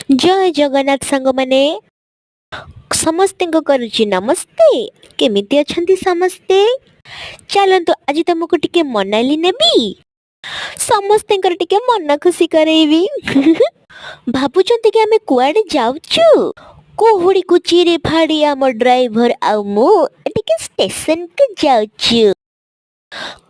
ଜୟ ଜଗନ୍ନାଥ ସାଙ୍ଗମାନେ, ସମସ୍ତଙ୍କୁ କରୁଛି ନମସ୍ତେ। କେମିତି ଅଛନ୍ତି ସମସ୍ତେ? ଚାଲନ୍ତୁ, ଆଜି ତମକୁ ଟିକେ ମନାଲି ନେବି, ସମସ୍ତଙ୍କର ଟିକେ ମନ ଖୁସି କରେଇବି। ଭାବୁଛନ୍ତି କି ଆମେ କୁଆଡେ ଯାଉଛୁ? କୁହୁଡ଼ିକୁ ଚିରି ଫାଡ଼ି ଆମ ଡ୍ରାଇଭର ଆଉ ମୁଁ ଟିକେ ଷ୍ଟେସନକୁ ଯାଉଛୁ।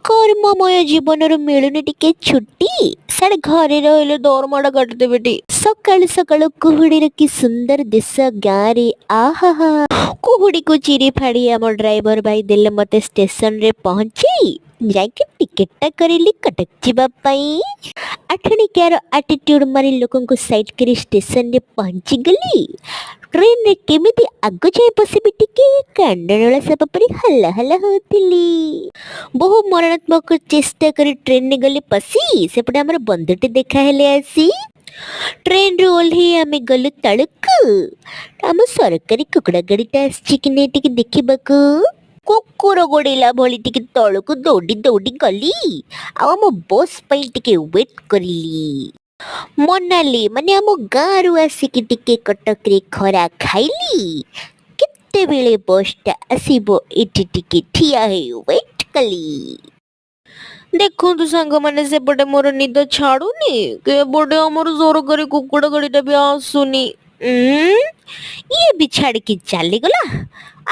କର୍ମମୟ ଜୀବନରୁ ମିଳୁନି ଟିକେ ଛୁଟି। ସାଡେ ଘରେ ରହିଲେ ଦରମାଟା କାଟିଦେବେ ଟି। ସକାଳୁ ସକାଳୁ କୁହୁଡ଼ିର କି ସୁନ୍ଦର ଦୃଶ୍ୟ ଗାଁରେ, ଆହା! କୁହୁଡ଼ିକୁ ଚିରି ଫାଡ଼ି ଆମ ଡ୍ରାଇଭର ଭାଇ ଦେଲେ ମତେ ଷ୍ଟେସନରେ ପହଞ୍ଚେଇ। ଯାଇକି ଟିକେଟଟା କରିଲି କଟକ ଯିବା ପାଇଁ। ଆଠଣିକିଆର ଆଟିଟ୍ୟୁଡ ମାରି ଲୋକଙ୍କୁ ସାଇଡ୍ କରି ଷ୍ଟେସନରେ ପହଞ୍ଚିଗଲି। ଟ୍ରେନରେ କେମିତି ଆଗ ଯାଏ ବସିବି, ଟିକେ କାଣ୍ଡନଳା ସାପ ପରି ହଲା ହଲା ହଉଥିଲି। ବହୁ ମରଣାତ୍ମକ ଚେଷ୍ଟା କରି ଟ୍ରେନରେ ଗଲି ପଶି। ସେପଟେ ଆମର ବନ୍ଧୁଟି ଦେଖା ହେଲେ ଆସି। ଟ୍ରେନରୁ ଓହ୍ଲେଇ ଆମେ ଗଲୁ ତଳକୁ, ଆମ ସରକାରୀ କୁକୁଡ଼ା ଗାଡ଼ିଟା ଆସିଛି କି ନାଇଁ ଟିକେ ଦେଖିବାକୁ। କୁକୁର ଗୋଡେଇଲା ଭଳି ଟିକେ ତଳକୁ ଦୌଡ଼ି ଦୌଡ଼ି ଗଲି ଆଉ ଆମ ବସ୍ ପାଇଁ ଟିକେ ୱେଟ୍ କରିଲି। ମନାଲି ମାନେ ଆମ ଗାଁରୁ ଆସିକି ଟିକେ କଟକରେ ଖରା ଖାଇଲି। କେତେବେଳେ ବସ୍ଟା ଆସିବ, ଏଠି ଟିକେ ଠିଆ ହେଇ ୱେଟ୍ କଲି। ଦେଖନ୍ତୁ ସାଙ୍ଗମାନେ, ସେପଟେ ମୋର ନିଦ ଛାଡୁନି କି ଏପଟେ ଆମର ସରକାରୀ କୁକୁଡ଼ା ଗାଡ଼ିଟା ବି ଆସୁନି। ଇଏ ବି ଛାଡ଼ିକି ଚାଲିଗଲା।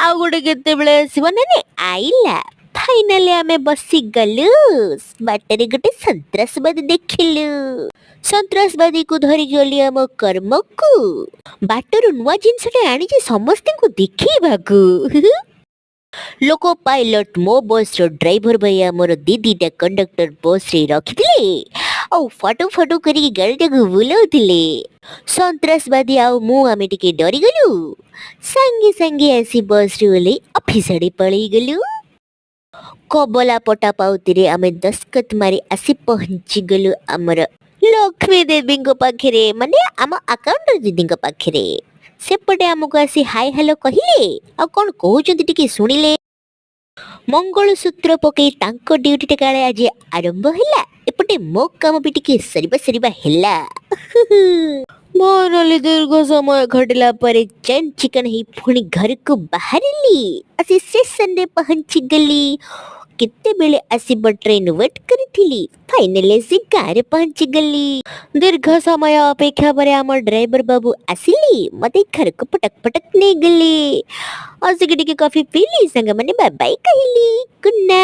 ଆଉ ଗୋଟେ କେତେବେଳେ ଆସିବ? ନା ନାଇଁ, ଆଇଲା। ଫାଇନାଲି ଆମେ ବସିଗଲୁ। ବାଟରେ ଗୋଟେ ସନ୍ତ୍ରାସବାଦୀ ଦେଖିଲୁ। ସନ୍ତ୍ରାସବାଦୀକୁ ଧରିକି ଗଲି ଆମ କର୍ମକୁ। ବାଟରୁ ନୂଆ ଜିନିଷଟା ଆଣିଛି ସମସ୍ତଙ୍କୁ ଦେଖେଇବାକୁ। ଲୋକୋ ପାଇଲଟ ମୋ ବସ୍ର ଡ୍ରାଇଭର ଭାଇ ଆମର ଦି ଦିଟା କଣ୍ଡକ୍ଟର ବସ୍ରେ ରଖିଥିଲେ ଆଉ ଫଟୋ ଫଟୋ କରିକି ଗାଡ଼ିଟାକୁ ବୁଲାଉଥିଲେ। ସନ୍ତ୍ରାସବାଦୀ ଆଉ ମୁଁ, ଆମେ ଟିକେ ଡରିଗଲୁ। ସାଙ୍ଗେ ସାଙ୍ଗେ ଆସି ବସ୍ରୁ ଓହ୍ଲେଇ ଅଫିସ ଆଡ଼େ ପଳେଇଗଲୁ। କବଲା ପଟା ପାଉତିରେ ଆମେ ଦସ୍ତଖତ ମାରି ଆସି ପହଞ୍ଚିଗଲୁ ଆମର ଲକ୍ଷ୍ମୀ ଦେବୀଙ୍କ ପାଖରେ, ମାନେ ଆମ ଆକାଉଣ୍ଟର ଦିଦିଙ୍କ ପାଖରେ। ସେପଟେ ଆମକୁ ଆସି ହାଇ ହ୍ୟାଲୋ କହିଲେ ଆଉ କଣ କହୁଛନ୍ତି ଟିକେ ଶୁଣିଲେ। ମଙ୍ଗଳସୂତ୍ର ପକେଇ ତାଙ୍କ ଡ୍ୟୁଟିଟା କାଳେ ଆଜି ଆରମ୍ଭ ହେଲା। ଏପଟେ ମୋ କାମ ବି ଟିକେ ସରିବା ସରିବା ହେଲା। ଫାଇନାଲି ଦୀର୍ଘ ସମୟ ଘଟିଲା ପରେ ଚେନ୍ ଚିକଣ ହେଇ ପୁଣି ଘରକୁ ବାହାରିଲି। ଆସି ଷ୍ଟେସନରେ ପହଞ୍ଚିଗଲି। କେତେବେଳେ ଆସିବ ଟ୍ରେନ ୱେଟ୍ କରିଥିଲି। ଫାଇନାଲି ଆସି ଗାଁରେ ପହଞ୍ଚିଗଲି। ଦୀର୍ଘ ସମୟ ଅପେକ୍ଷା ପରେ ଆମ ଡ୍ରାଇଭର ବାବୁ ଆସିଲେ, ମତେ ଘରକୁ ପଟକ ପଟକ ନେଇଗଲେ। ଆସିକି ଟିକେ କଫି ପିଇଲି। ସାଙ୍ଗମାନେ, ବାଇ ବାଇ କହିଲି, ଗୁଡ୍ ନାଇଟ୍।